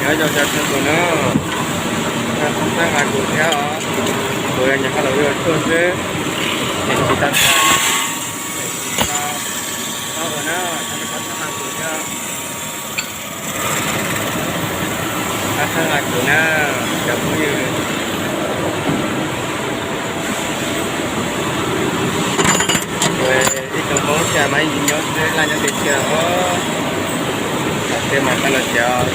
Nyob zoo cov txhua tus na, txhawb nqa kuv thiab os. Kuv nyuam qhuav los ua tshuaj xwb, ces tsis tau txhawb, tsis tau txhawb ua na, txhawb nqa kuv thiab. Txhawb nqa kuv na, cov phooj ywg. Kuv ib tug Hmoob thiab mas yeej nyob xwb, laj nyob tiag tiag os. Tom tej mas tau los tsev os.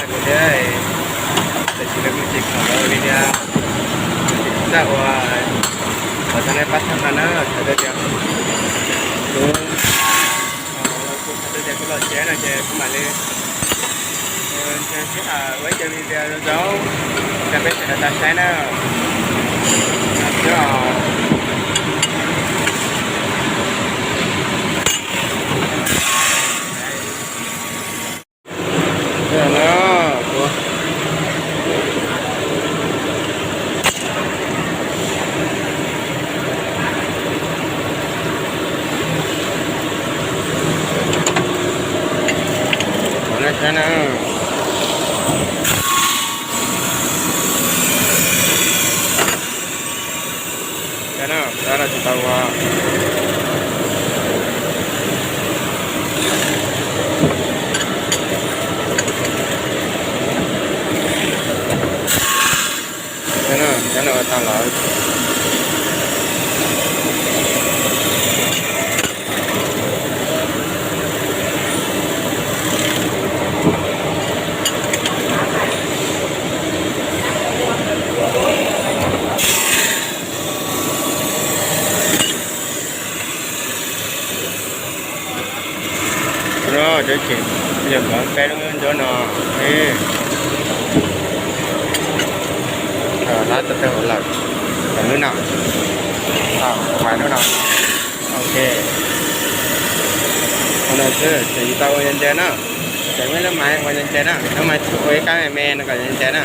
Kuv thiab, tam sim no kuv tsis khuam lawv li tiag, kuv tsis txawj ua, thov nej pab txhawb nqa na, txhawb tias kuv, kuv txhawb tias kuv los tsev no ces kuv mam li ntseeg sij hawm ua ib co video zoo zoo rau peb sawv daws tau saib na. Saib na. Saib na, saib na, tsis tau ua. Saib na, saib na, ua tau lawm. No cov tseem yog kov peb lub ncuab no, lab tau tau lawm, lub no, lub no, ok, ua no xwb, tseem tsis tau ua ntse na, tseem muaj lub maiv ua ntse na, lub maiv ua ib kab me me no kom ntse na.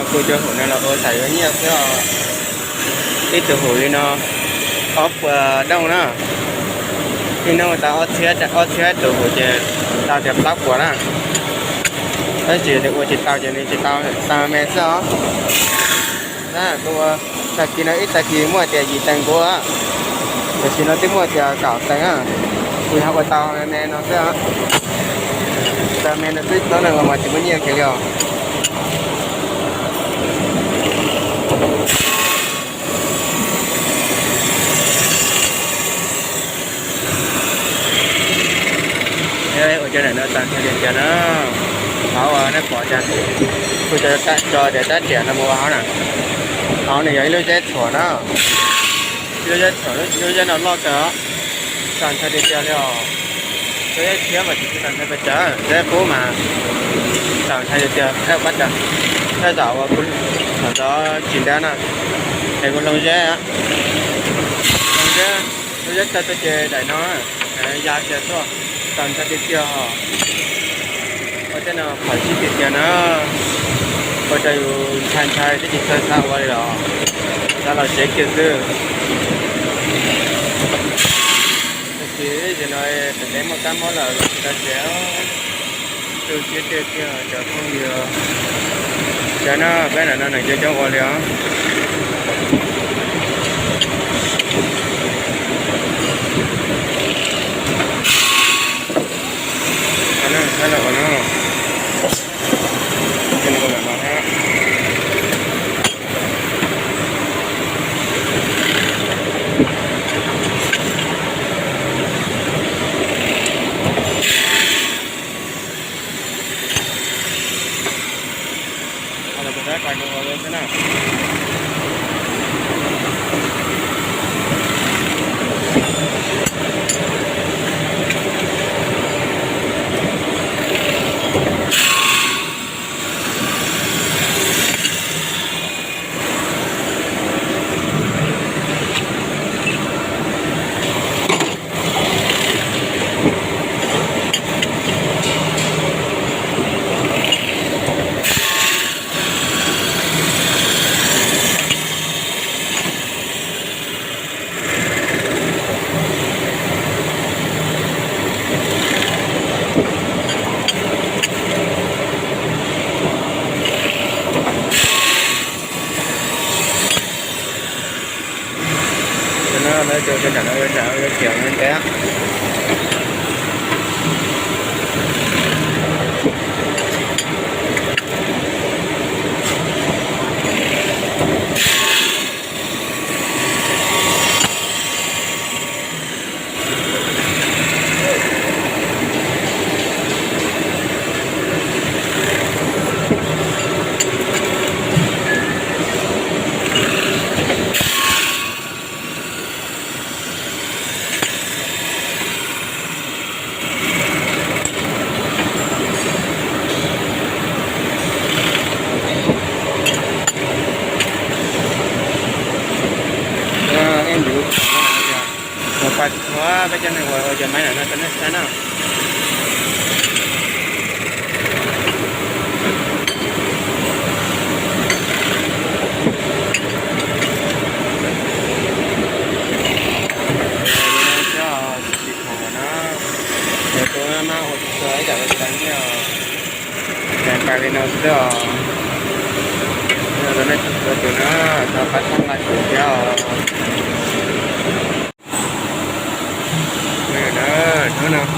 Kuv cov hum no los ua xav yuav nyiaj xwb os. Ib tug hum li no ob puas dooj na. Ib hnub tau ob txhiab, ob txhiab tus hum ces tau tias plaub puas na. Tab sis ua tsis tau ces nws tsis tau, tau me xwb os. Kuv ua tag kis no ib tag kis muaj tias yim teev nkuv, tam sim no twb muaj tias kaum teev na. Kuv yog ua tau me no xwb, tau me no xwb txhob neeg los mas tsis muaj nyiaj kiag li os. Ua cov ntawm no txaus ntshai tiag tiag na. Qhov uas nej pom tias kuv tso tias rab riam no mus ua hauv na, hauv nws yog ib lub zeb txhuam na, ib lub zeb txhuam, lub zeb no loj kawg, txaus ntshai tiag tiag li os. Lub zeb tshiab mas tsis txaus ntshai pes tsawg, zeb qub mas txaus ntshai tiag tiag. Thawj pab, thawj zaum uas kuv thaum ntxov tsis ntev na, es kuv hloov zeb, hloov zeb, hloov zeb tawg tuaj ces daim no ya kiag tuaj, txaus ntshai tiag tiag os. Ua tej no qhov tshib tiag tiag na, ua rau yus ntshai ntshai twb tsis txawj xav ua li los xav los tsev kiag xwb. Tab sis zaum no tam kev muaj kab mob lawm los tsis tau tsev. Tu siab tiag tiag cov phooj ywg. Cov no peb ntawm no neeg coob coob ua li os. Tus sawv daws, sawv daws, sawv daws, Mus pais txhua peb cov neeg uas ua cov maiv ntawm no rau nej saib na. Li no xwb os, tsis khoom lawm na. Yuav tus mab ua tsis tau ib yam li cas thiab os. Ces pais li no xwb os. Rau nej txhua tus na, tau pab txhawb nqa kuv thiab os. Hnub no